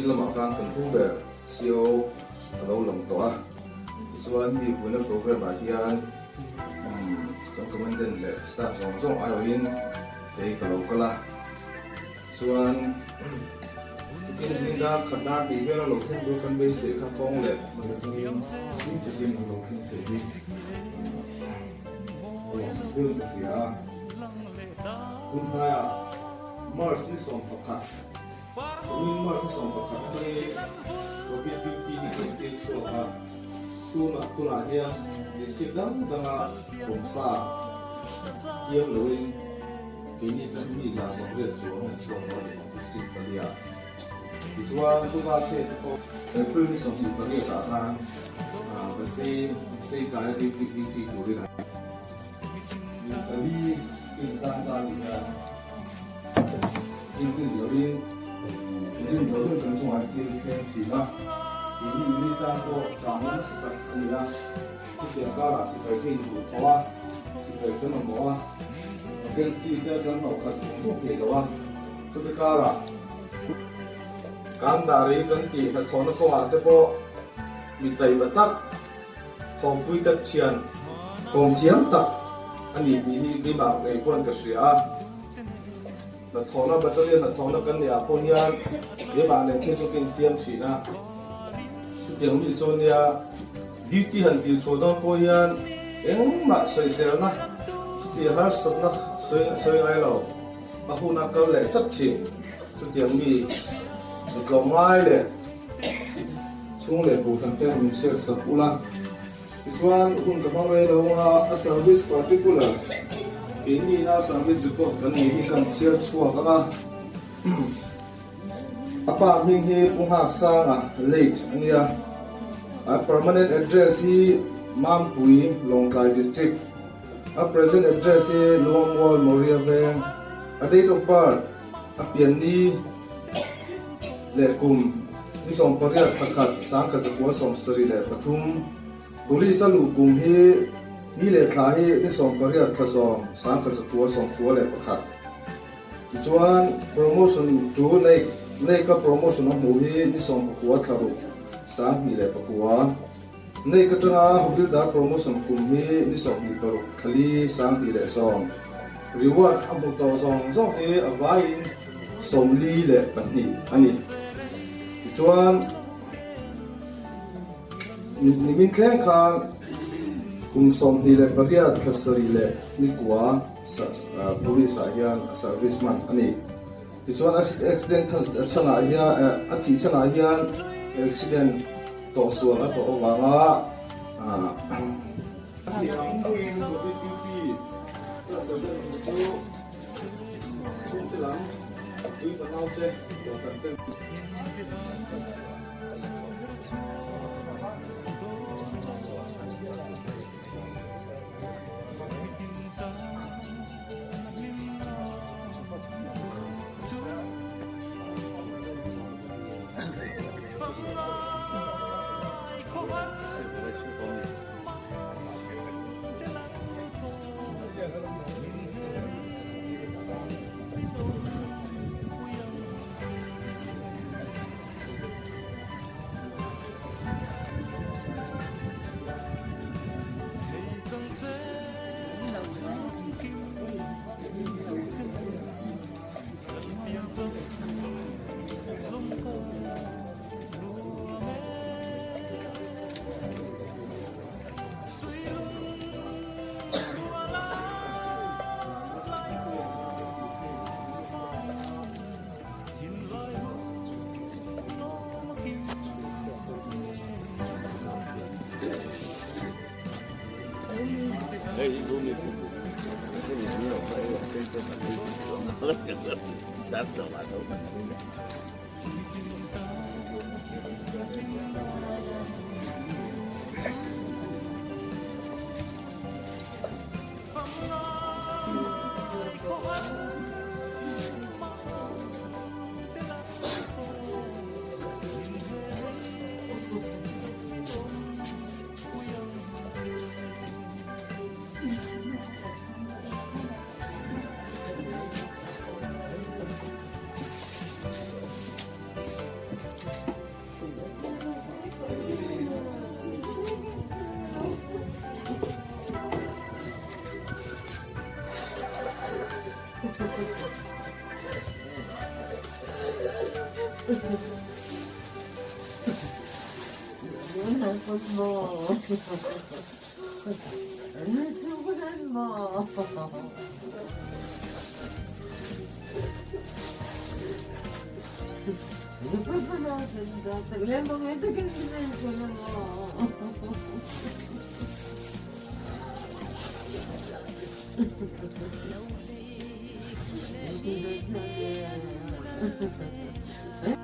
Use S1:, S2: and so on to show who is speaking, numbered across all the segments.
S1: lamah khan kan pu ber CO a lo lang tawh a, tichuan mi vuina program ah hian kan commandant leh staff zawng zawng aiawhin kei ka lo kal a, chuan tukin zinga khat dar tih vel a lo thleng tur kan beisei kha kawng leh hmel atangin hlim takin an lo thleng thei hi a lawm viau ka hria a, hun hnaiah March ni 11. Kumin March ni 11 atangin Covid duty hi kan tir chhuak a, tunah tunah hian district dang danga pawmsa kiam loin keini atang mi 180 chuang an chhuak tawh a ni district palia. Tichuan tuna hriat te pawh April ni 28 ah khan Basei Basei kaia duty duty turin a mi pali inzam ta a ni a. Engtin loin rin lo deuh kan chungah thil thleng thin a, keini mi tan pawh changna nasa tak a ni a, chutiang karah sipai te inhmuh tho a, sipai kan mamawh a, vacancy te kan hlauh khat vung vung thei lo a, chuti karah kan dah rei kan tih hnathawhna kawngah te pawh mi taima tak, thawmpui tak thian kawm thiam tak a ni tih hi keimah ngei pawn ka hria a. Hnathawhna battalion hnathawhna kan neih ah pawh hian keimah nen phei chu ka infiam thin a, chutiang mi chu ania duty han dil chhuah dawn pawh hian engmah sawiselna chuti harsatna sawi sawi ngai lo, a hun a kal leh chat thin, chutiang mi mi tlawmngai leh chhung leh buhhran te min chhiat sak ula. Tichuan, hun ka hmang rei lo a, a service particular keini a service record kan nei hi kan chhiar chhuak ang a. A pa hming hi Pu Nghaksanga, late, a nia. A permanent address hi Mampui, Lawngtlai District. A present address hi Luangmual, Moria Veng. A date of birth, a pian ni leh kum ni 18 thla khat 1973, Police a luh kum hi ni leh thla hi ni 18 thla 10 1991. Tichuan promotion tu nei nei ka promotion a hmuh hi ni 19 thla ruk 2009. Nei ka tanga Havildar promotion kum hi ni 26 thla li 2010. Reward a hmu tawh zawng zawng hi a vaiin 42 a ni. Tichuan Nimin thleng khan kum 28 thla sarih leh nikua police ah hian service man a ni. Tichuan accident chhanah hian a thih chhanah hian accident tawhsual a tawh avanga a thih ang angin Covid duty chu chhungte lam tui fanau te dawhkan te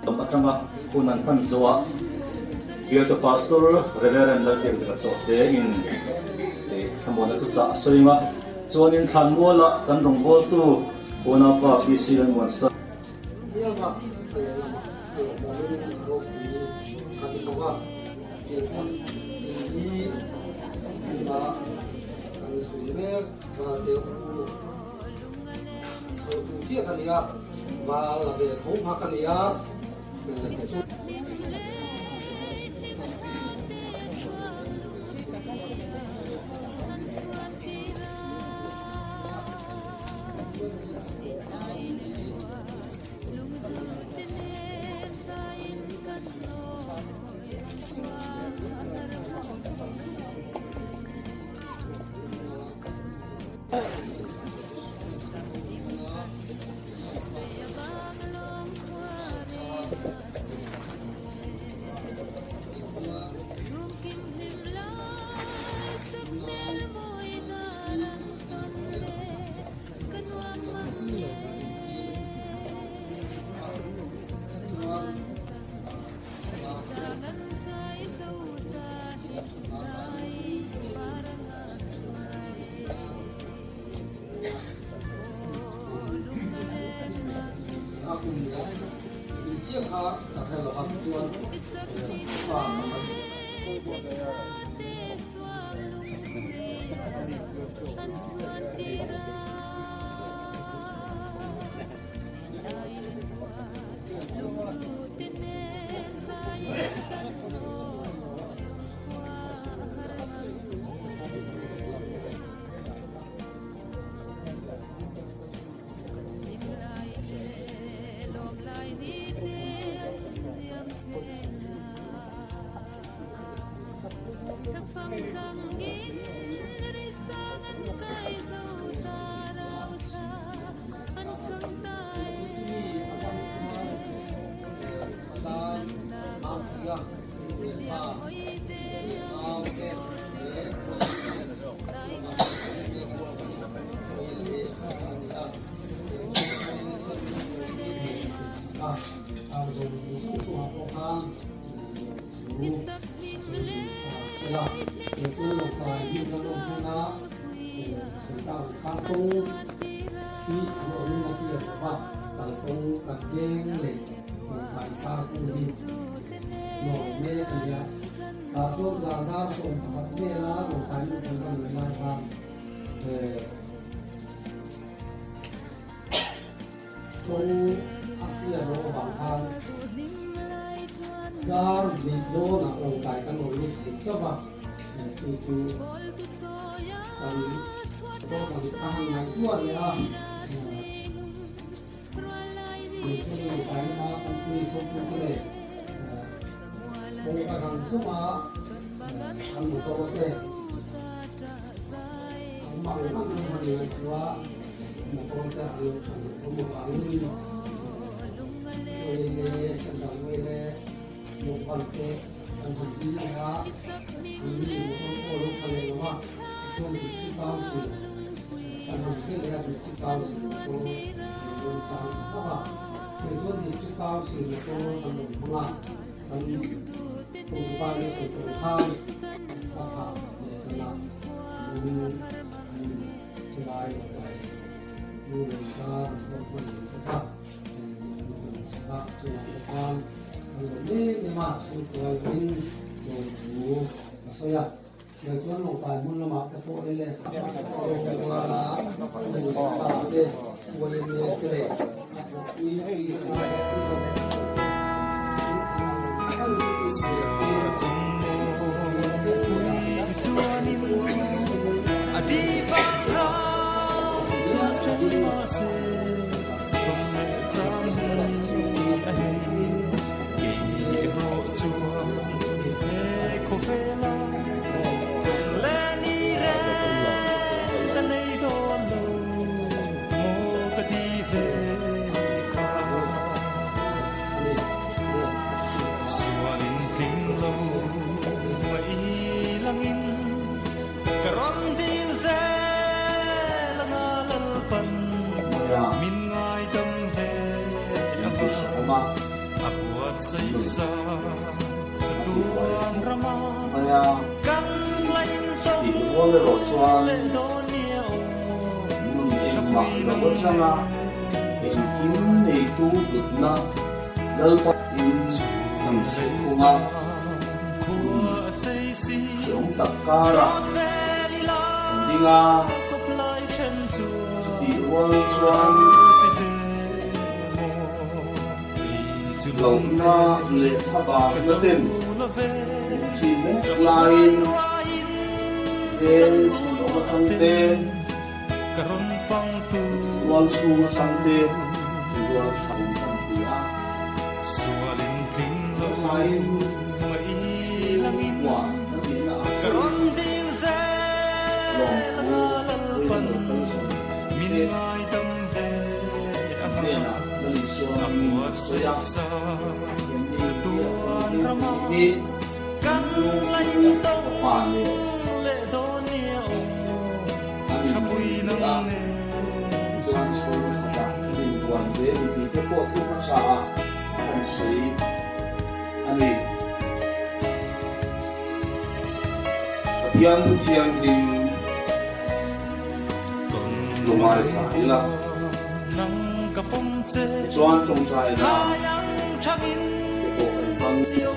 S2: Lam atanga hun an hman zo a, Bialtu Pastor Rev. Lalbiakdika Chawhte in thlamuanna thuchah a sawi ang a, chuanin Thlanmuala kan rawngbawltu unaupa PC Lalmuansa.
S3: Hnianga a lehlamah a lawmawmin a ropui ka ti bawk a, keipawn in hi tunah kan sawi mek vate u chho tu chiah ka ni a, val la ve tho kha ka ni a.
S1: a tihbuai khawp mai a. Chutih rual erawh chuan nun engmah lo atanga engkim neitu hlutna Lalpa in kan hre thung a, hun hreawm tak karah kan ding a, chutih rual chuan hlauhna leh thlabarna ten min chhi mek laiin veng chhunawm atang te, Tual chhung atang te rual tha in kan ti a, hmasain chhungkua ka tihna ang pawhin lawmthu vawiin lo kal zawng te hnenah Lal Isua hmingin ka sawi a, Pathianni biak kan ring tih hi nu fapa leh An inneih leh a, tichuan chhung khatah kan inbuan ve a ni tih te pawh thu hmasa ah kan sawi a ni. Pathian thu thianghlim lo ngaithla ila, tichuan tawngtaina te pawh kan hmang.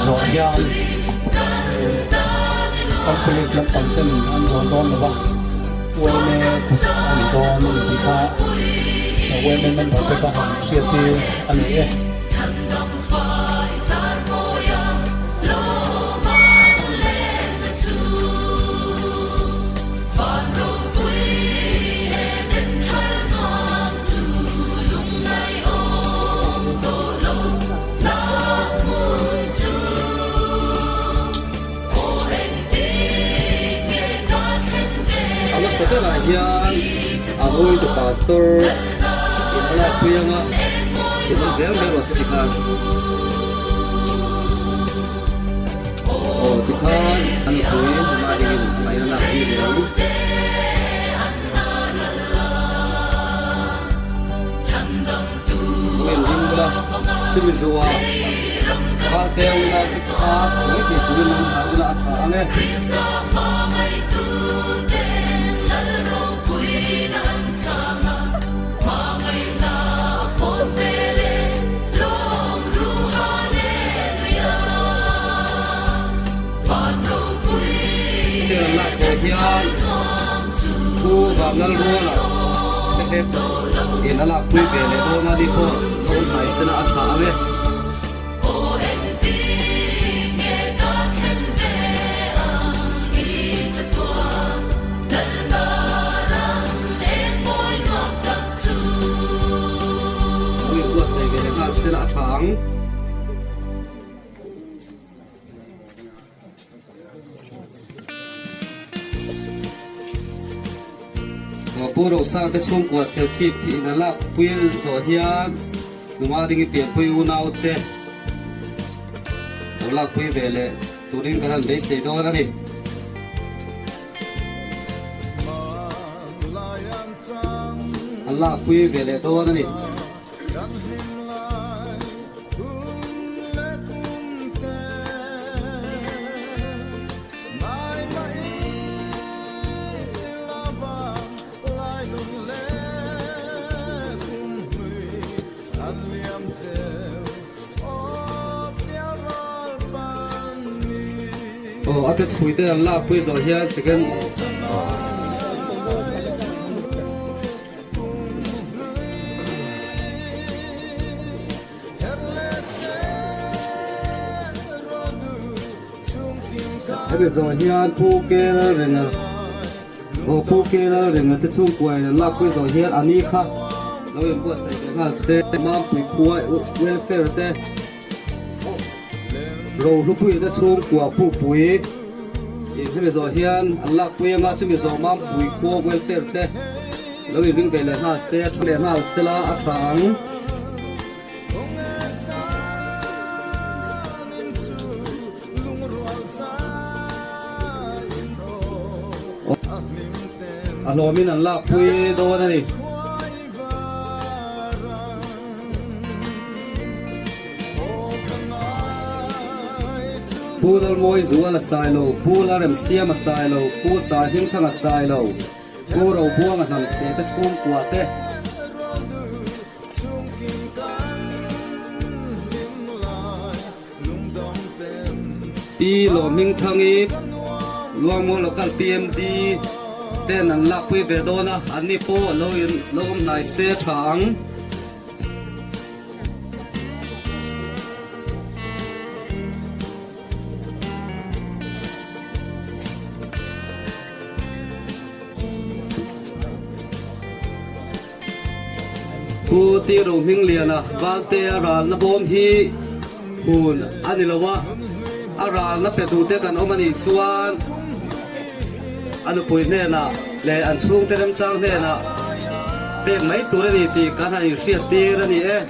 S4: zawh hian kan police lampang ten an zawn dawn lo va, yma kut a ni dawn a ni tih kha yma member te kha han hriat tir a ni e.
S3: A hmasa berah hian a vawitu pastor in a lakpui anga in awm zel mai rawh se tikhan aw tikhan a nupui nula dingin a in a lakpui ve ang. Awin ring bula chumi zuah Valte ula chu kha mai thei turin an hah ula a tha ang e. Hetiang an lak zawh hian Pu Vanlalruala te in a lakpui ve leh dawn a ni pawh a awm hnai sela a tha ang e. Lo inbuatsaih ve leh nghal sela a tha ang. Pu Rosang te chhungkua Serchhip in a lak pui zawh hian nunga ding i pianpui unau te lo lak pui ve leh turin kan han beisei dawn a ni. An lak pui ve leh dawn a ni. Aw a pe chhui te an lak pui zawh hian second Hemi zawh hian Pu Kelrenga aw Pu Kelrenga te chhungkuain an lakpui zawh hian a ni kha lo inbuatsaih ve nghal se Mampui khua welfare te Rohlupuiin a chhungkua pukpui in hemi zawh hian an lakpui anga chumi zawh Mampui khua welfare te lo inring ve leh nghal se a tha leh nghal sela a tha ang. A hlawmin an lakpui dawn a ni. Pu Lalmawi Zual a sai lo, Pu Lalremsiam a sai lo, Pu Sahimthang a sai lo, Pu Robuanga Hnamte te chhungkua te. Pi Lawmhmingthangi Luangmual Local PMD ten an lakpui ve dawn a, anni pawh lo in lo awm hnai se tha ang. Pu Ti Rohmingliana Valtea ralna bawm hi hun a ni lo a, a ralna pe duhte kan awm a nih chuan a nupui hnenah leh an chhungte remchang hnenah pek mai tur a ni tih kan han inhriat tir a ni e.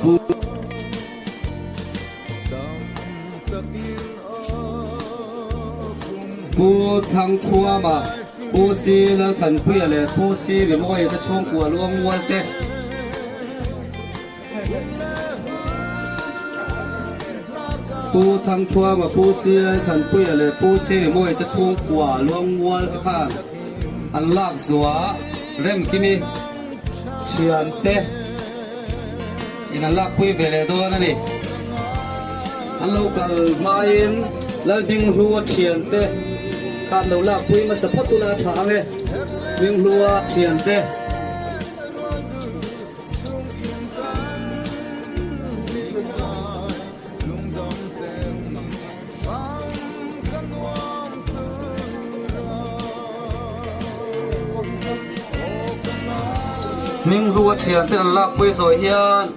S5: Pu. Pu Thangthuama, Pu Si Lalthanpuia leh Pu Si Rimawia te chhungkua luangmual te. Pu Thangthuama, Pu Si Lalthanpuia leh Pu Si Rimawia te chhungkua luangmual te khan an lak zuah Remkimi thiante in an lakpui ve leh dawn a ni. An lo kal hmain Lalhminghlua thiante khan lo lakpui hmasa phawt ula a tha ang e, Hminghlua thiante. Hming hlu a thian te an lak pui zawh hian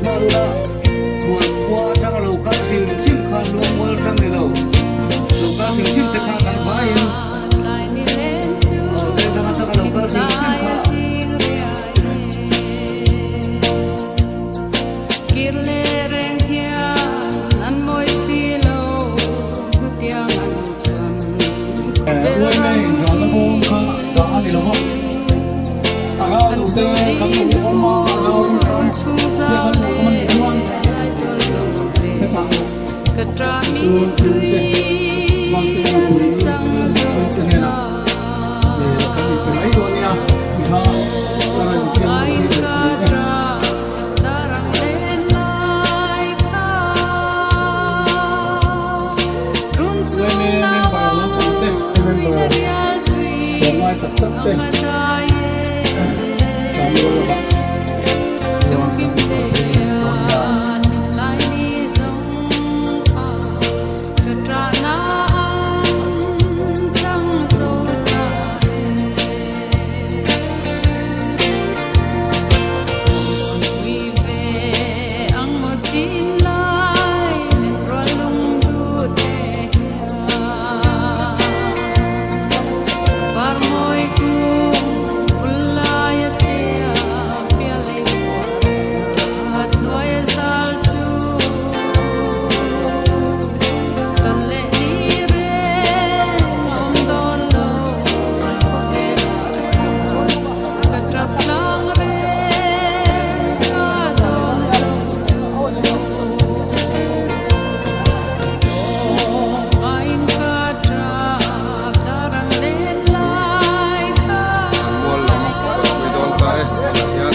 S5: Hmanna Mual khua atanga lo kal hrim hrim khan Luangmual atang ni lo, lo kal hrim hrim te kha kan vaiin aw veng dang atanga lo kal hrim hrim kha.
S4: Uaime inralna bawm kha dah a ni lo va, a rau duh te kan lo awm a, a rau ru te kan lo awm a nih chuan hetah chuan chhungte Vante mipui chhungte hnenah kan inpe mai dawn nia tih kha ka rawn chiang lo hi leh si e. Uaime member lampang te member tlawmngai tak tak te tan rual lovah chuan kan inzawrhpui dawn nia.
S1: Mual lam kalpui dawn ta e tunah hian.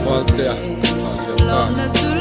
S1: Valtea thlah liam ta.